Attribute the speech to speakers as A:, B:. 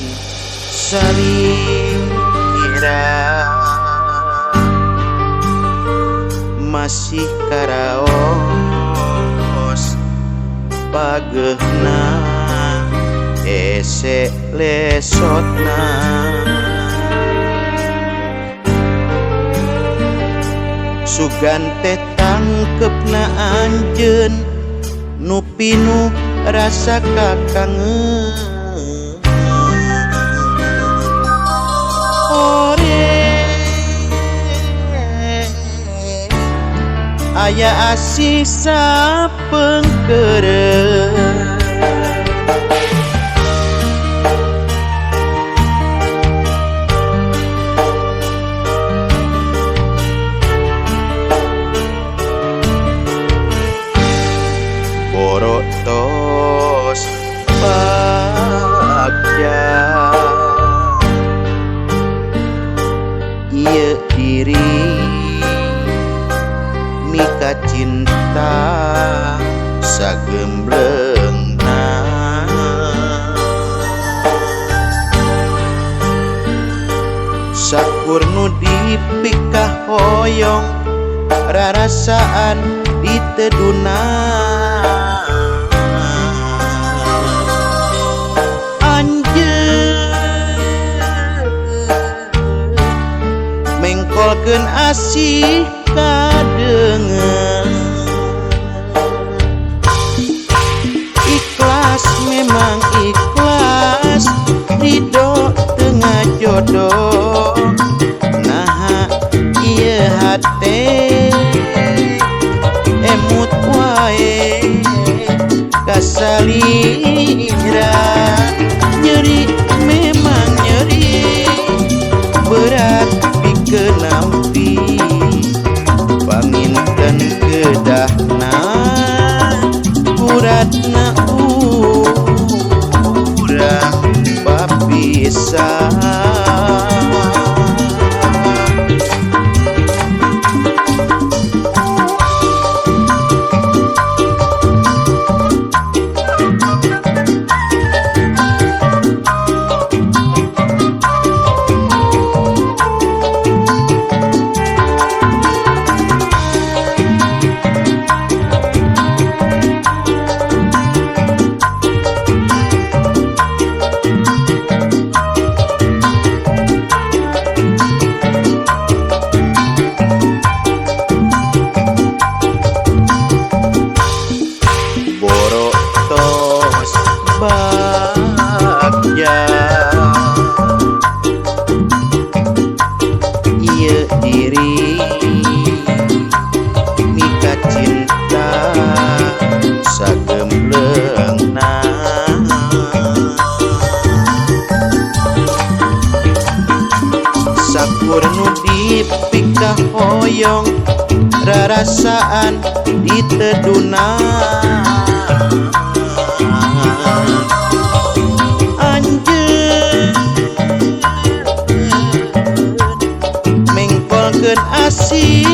A: Kahirupan salira masih karaos pagehna hese lesotna sugan teh tangkepna anjeun nu pinuh rasa kakangen ore aya asih sapengkeureun tos bagja ieu diri mika cinta sagembleungna sakur nu dipikahoyong rarasaan diteduna mengkolkeun asih kadeungeun ikhlas memang ikhlas ridho tengah jodoh naha ieu hate emut wae kasalira nyeri memang nyeri berat kenampi panginten kedahna kuratna urang papisah. Ieu diri mika cinta sagembleungna sakur nu dipikahoyong rarasaan diteduna anjeun mengkolkeun asih.